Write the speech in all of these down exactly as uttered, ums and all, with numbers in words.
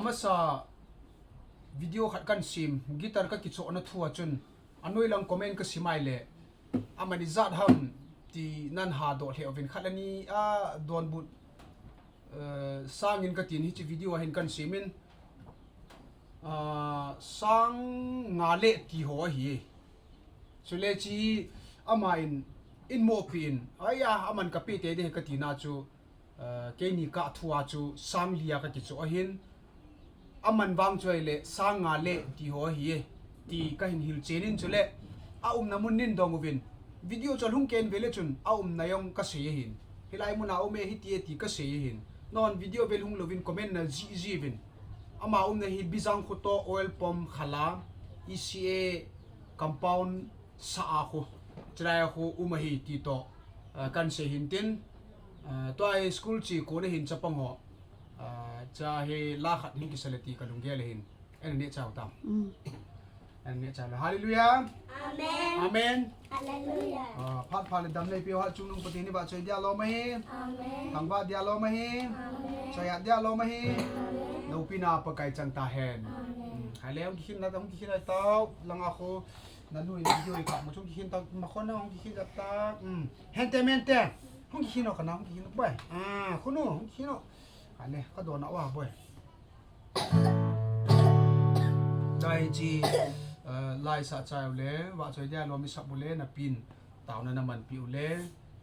Masa video khat kan sem, guitar ka kichohna thu a chun, anoi lang comment ka sim ai le, aman ijat ham ti nan hadoh lheh uvin khat le ni a donbut, eh, sangin ka tin hiche video a hin kan sem in, ah, sang nga le ti ho ahi. Chule chi ama in, in mopi in, aya, aman ka pe te de ka tina chu, eh, keini ka thu a chu sang li a ka kichoh ahin, aman vang chu ahile sang nga le ti ho ahi e, ti ka hin hilchen in chule, a umna mun nin dong uvin, video chu hung ken vele chun, a umna jong ka sei ahin. Hilai mun a um e hiti e ti ka sei ahin. Nahon video vel hung louvin comment na jih jih uvin. Ama umna hi Bijang kho to oil pump khala, E C A compound sa a kho, chulai a kho um ahi ti toh, ah, kan sei hin tin, ah, tua hi school chi kona hin chapang ho, ah, cha hi la khat hin kisa le ti ka lunggel ahin. En ne chau tam. Mm. En ne chau. Hallelujah. Amen. Amen. Hallelujah. Ah, phat pha le dam nei pi ho chungnung Pathen ni ba choi dia lom ahi. Amen. Thangvah dia lom ahi. Amen. Choi at dia lom ahi. Amen. Loupina Pakai chang tahen. Amen. Mm. Hallelujah. Hung kikhin na, hung kikhin na tau. Langa kho. Nanu in video i kap mo chung kikhin ta ma khon na hung kikhin ta ta. Hmm. Hente mente. Hung kikhin o kana hung kikhin o boy. Ah, khunu hung kikhin o. Ane, ka dona wa boy. Dai chi, eh, lai sa chai u le, wa choi dia lom i sap u le, na pin. Taona na manpi u le,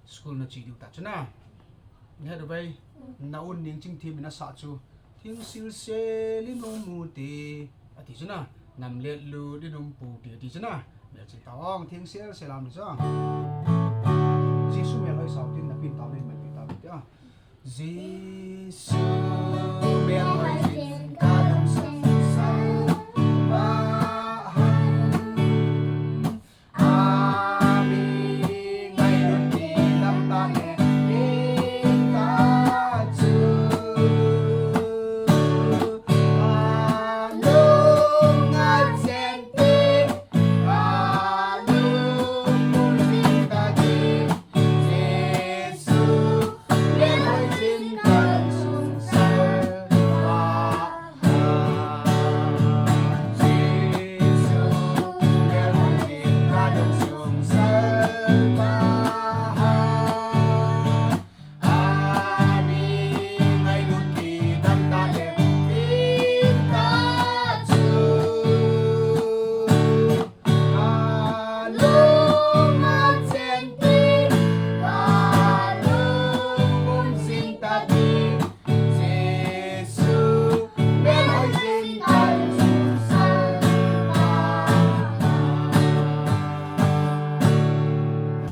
school na chi diu ta chuna. Nge do bai, na un ning ching thim na sa chu. Thing sil se li no mu te. Ati chuna. Nam let lu di num pu te. Ati chuna. Mel chin ta ong. Thing sil se lam di chuna. Jesu mel hoi sau tin na pin tao nin manpi tao te. Jesu mel hoi tin ka dong sa sa. Ba han.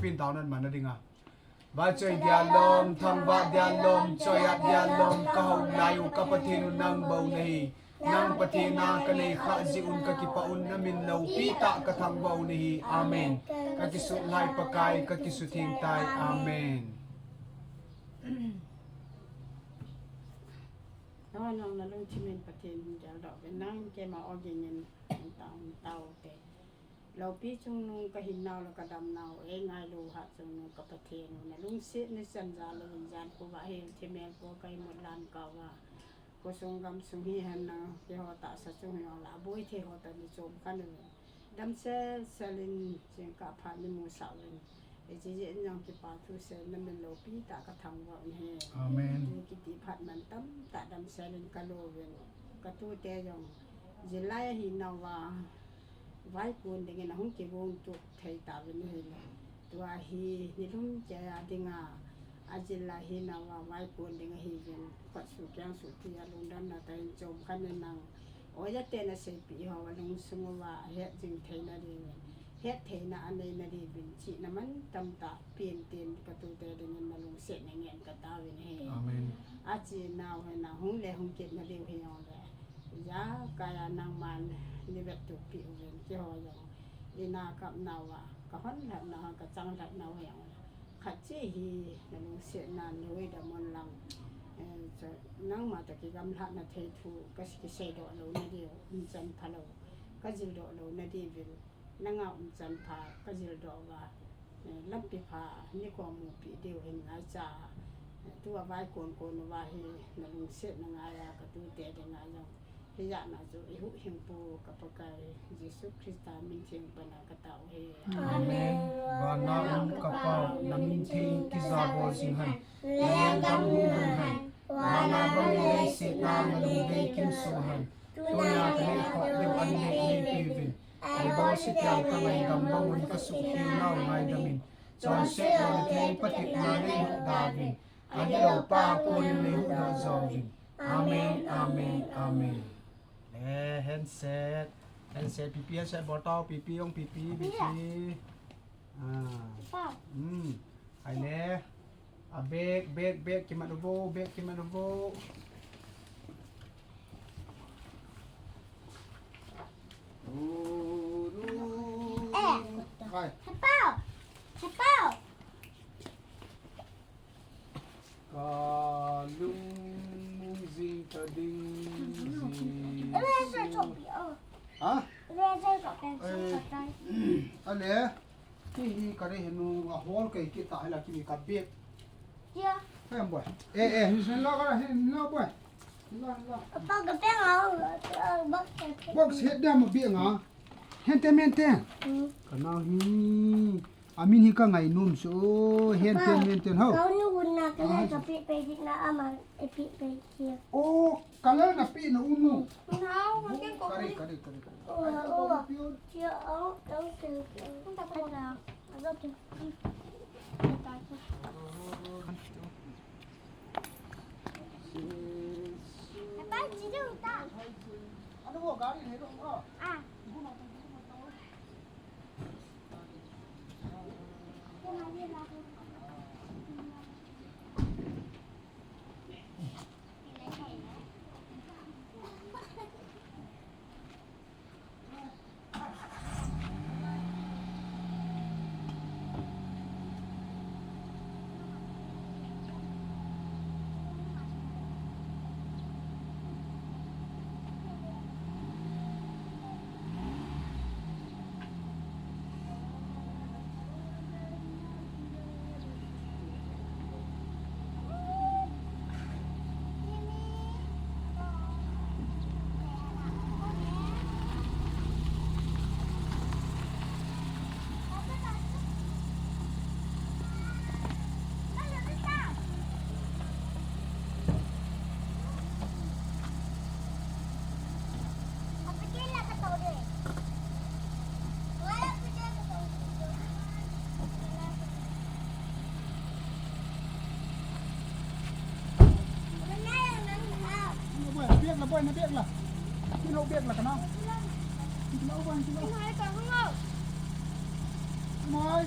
Pin tao nan man na ding a. Vaichoi dia lom, thangvah dia lom, choi at dia lom, ka hou lai u, ka Pathen u nang bou nahi. Nang Pathen a ka nei khah jeh un ka kipah un, na min loupi tah ka thangvah u nahi. Amen. Ka kisuh lai Pakai, ka kisutheng tai. Amen. Nang, nang na lungthim in Pathen geldoh ve, nang keima ogin in tao, tao te. Loupi chungnung ka hinnau le ka damnau, ei ngailu hat chungnung ka Pathen u, na lungsetna chan jal le hin jan khu va hel thimel khu ka imut lan kau va. Khosung gamsung hihen lang, keiho tahsa chung hijongle, aboi thei ho toh ni chom khat u. Damsel sel in, jingkah phat ni musah uvin. Hiche jeh in jong kipa thu sel na min loupi tah ka thangvah u ahi. Amen. Tun kiti phat man tamtah damsel in ka lo uvin. Ka tute jong, jilai ahi nauva, vaikon dingin ahung kigong tup thei tauvin ahile. Tua hi, nilhum keiya dinga, ajil a hi nauva, vaikon ding ahiuvin. Khut suh keng suh tia lungdamna tah in chom khat in nang. Oja te na seipeh ho, alungsung uva, ahet jing thei na diuvin. Het theina anei na diuvin. Chihna man tamtah, pen ten ka tute dingin na lungsetna ngen ka tauvin ahi. Amen. Achi nau hi na hung le hung kit na diu hijongle. Ijakai a nangman nei vettup peh uvin keiho jong. Ina kap nauva, ka hon lhah nau, ka chang lhah nau hijongle. Khat cheh hi, na lungsetna nei dam un lang. Eh, chu, nangma toh kigamlhahna thei thu, ka kiseidoh lou na diu, umchan phalou, ka jildoh lou na diuvin. Nanga umchan pha ka jildoh uva, eh, lampi pha nikho mupi diu hin ngaicha, eh, tua vaikon kon uva hi na lungsetna ngai a ka tute dinga jong Hijeh a chu eihuhhingpu ka Pakai Jesu Christa min theng pana katao e. Amen. Vana um ka Pa, na min theng kijao jinghen. Na lenggam hung hen. Vana bang leiset a na lungdei kimsoh hen. Tunia ka neikhoh diu anei neipeuvin. Eibolse tia ka ngaidam bang un ka suhkhel nau ngaidam in. Chonset lou le theng patepna neihuhda uvin. Ahilouva Pa a konin neihuhdoh jouvin. Amen, amen, amen. Eh, handset. Handset, pipi handset bol tao, pipi jong, pipi, pipi. Ah. Hmm. Hai le. A bag, bag, bag, kimat uvo, bag, kimat uvo. Eh. Hai. Hepao. Hepao. Ka lungmong jing ta ding ji. Eraser chop pi o. Ha? Eraser chop pen chop tai. Ale. Ki hi ka re henu a hol kai ki ta la ki ka bek. Kia. Em boy. Eh, eh, hin sen la ka hin la boy. La, la. Apa ka pen a, box. Box het da ma bi nga. Hente mente. Hmm. Ka nau hi. Amin hi ka ngainom so, henten, henten, ho. Kau nu gun na ka le ka pi pe dit na ama e pi pe kia. Oh, color na pi na unu. Na, oh, kare, kare, kare, kare. Oh, oh. Kia, oh, oh, kia, kia. Kunta ko na. Azo tu. Apa sih tu ta? Ano mo gari ni ro? Ah. Bek la, boy, na bek la. Kilo bek la kana. Kilo, boy, kilo. Mai.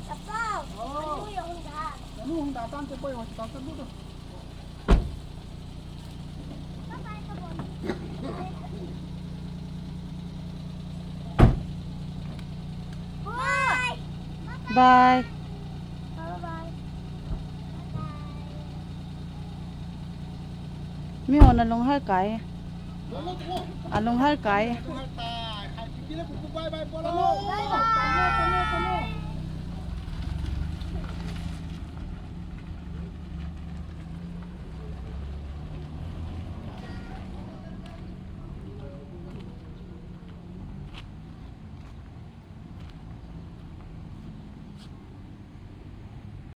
Papa, anu ya Honda. Anu Honda tan te boy, hospital te dulu. Bye. Mi hon alunghel kai. Alunghel kai. Bye bye.